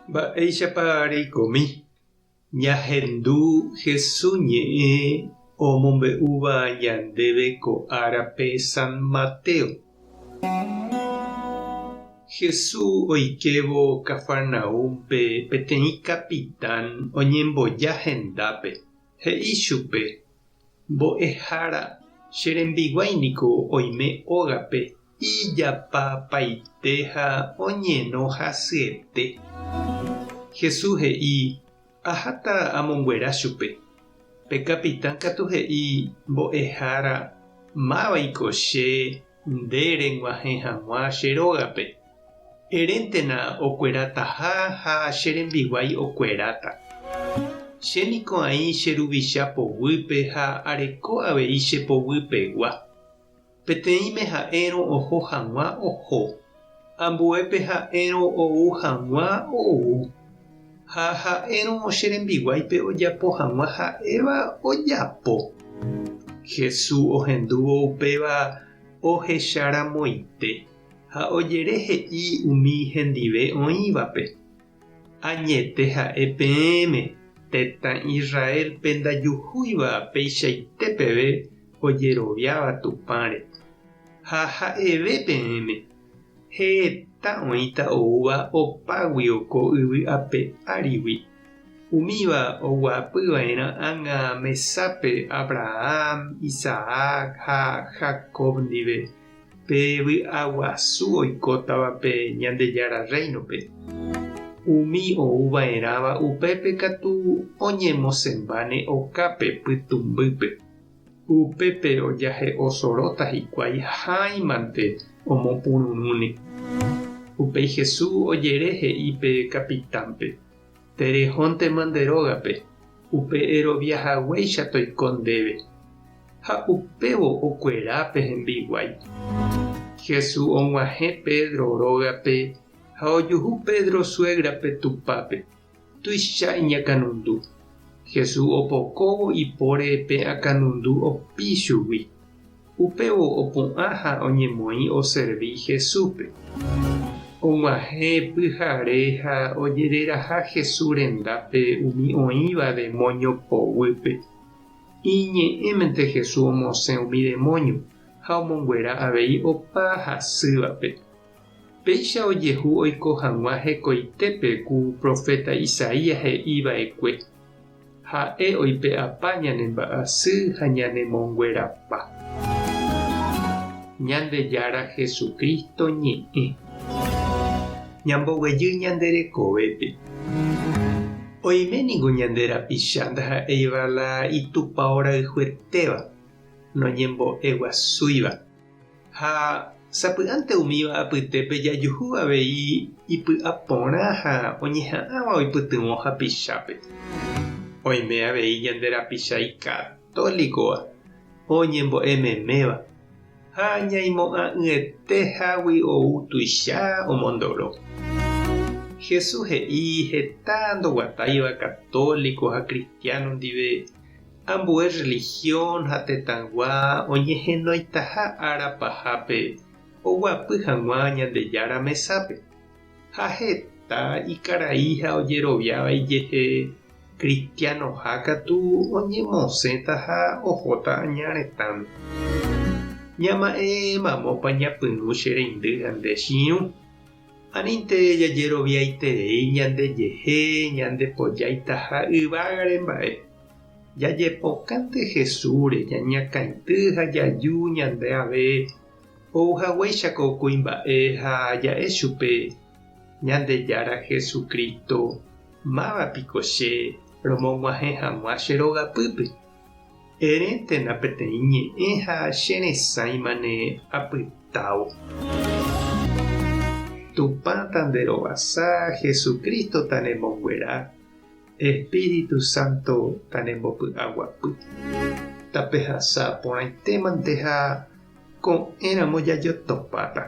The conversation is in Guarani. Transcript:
Mba'éichapa reikomi? Ñahendu Jesús ñe'ẽ omombe'úva ñandéve ko árape San Mateo. Jesús oikévo Cafarnaúmpe peteĩ capitán oñemboja hendápe, he'i chupe, Mbo'ehára, che rembiguái niko oime ógape Ijapapaite ha oñeno hasyete. Jesús he'i, Aháta amonguera chupe. Pe kapitán katu he'i, Mbo'ehára, mávaiko che nde reg̃uahẽ hag̃ua che rógape? Eréntena okuerataha ha che rembiguái okueráta. Che niko aĩ che ruvicha poguýpe ha areko avei che poguypegua. Peteĩme ha'érõ oho hag̃ua oho, ambuépe ha'érõ ou hag̃ua ou, ha ha'érõ che rembiguáipe ojapo hag̃ua ha'éva ojapo. Jesús ohendúvo upéva ohecharamoite ha ojere he'i umi hendive oĩvape, Añete ha'e peẽme, tetã Israélpe ndajuhúiva peichaite peve ojeroviáva Tupãre. Ha ha'eve peẽme, heta oĩta oúva opáguio ko yvy ape árigui, umíva oguapy va'erã ág̃a mesápe Abraham, Isaac ha Jacob ndive. Pe vy'aguasu oikótavape Ñandejára Rréinope. Umi ou va'erãva upépe katu oñemosẽmbáne okápe pytũmbýpe. Upépe ojahe'o soróta hikuái háimante omopururũne. Upéi Jesús ojere he'i pe kapitánpe, Terehóntema nde rógape, upe erovia haguéicha toiko ndéve. Ha upévo okuera pe hembiguái. Jesús og̃uahẽ Pedro rógape ha ojuhu Pedro suégrape tupápe, tuicha iñakãnundu. Jesús opokóvo ipóre pe akãnundu opi chugui. Upévo opu'ã ha oñemoĩ oservi Jesúspe. Og̃uahẽ pyhare ha ojereraha Jesús rendápe umi oĩva demóño poguýpe. Iñe'ẽmente Jesús omosẽ umi demóño ha omonguera avei opa hasývape. Péicha ojehu oiko hag̃ua hekoitépe ku proféta Isaías he'i va'ekue, Ha'e oipe'apa ñane mba'asy ha ñane monguerapa. Ñandejára Jesucristo ñe'ẽ. Ñamboguejy ñande rekovépe. Oime ningo ñande rapicha ndaha'éiva la itupao rayhuetéva, noñembo'eguasúiva. Ha sapy'ánte umíva apytépe jajuhu avei ipy'aporã ha oñeha'ãva oipytyvõ hapichápe. Oime avei ñande rapicha ikatólikova, oñembo'e meméva, ha ñaimo'ã'ỹete hágui ou tuicha omondoro. Jesús he'i heta ndoguatáiva katóliko ha kristiáno ndive Ambue religión ha tetãygua oñehenoitaha ára pahápe oguapy hag̃ua Ñandejára mesápe, ha heta ikarai ha ojeroviáva ijehe cristianoha katu oñemosẽta ha ohóta aña retãme. Ñama'ẽ mamópa ñapyrũ che reindy ha nde chi'ũ, anínte jajeroviaiterei ñandejehe ñandepojaitaha yvágare mba'e. Jajepokãnte Jesúsre, ñañakãity ha jaju ñande ave ou haguéicha ko kuimba'e ha ja'e chupe, Ñandejára Jesucristo, máva piko che romog̃uahẽ hag̃ua che rogapýpe? Eréntena peteĩ ñe'ẽ ha che resãimane apytávo. Tupã tanderovasa, Jesucristo tanemonguera. Espíritu Santo tanembopy'aguapy. Tapehasa porãitémante ha ko'ẽramo jajotopáta.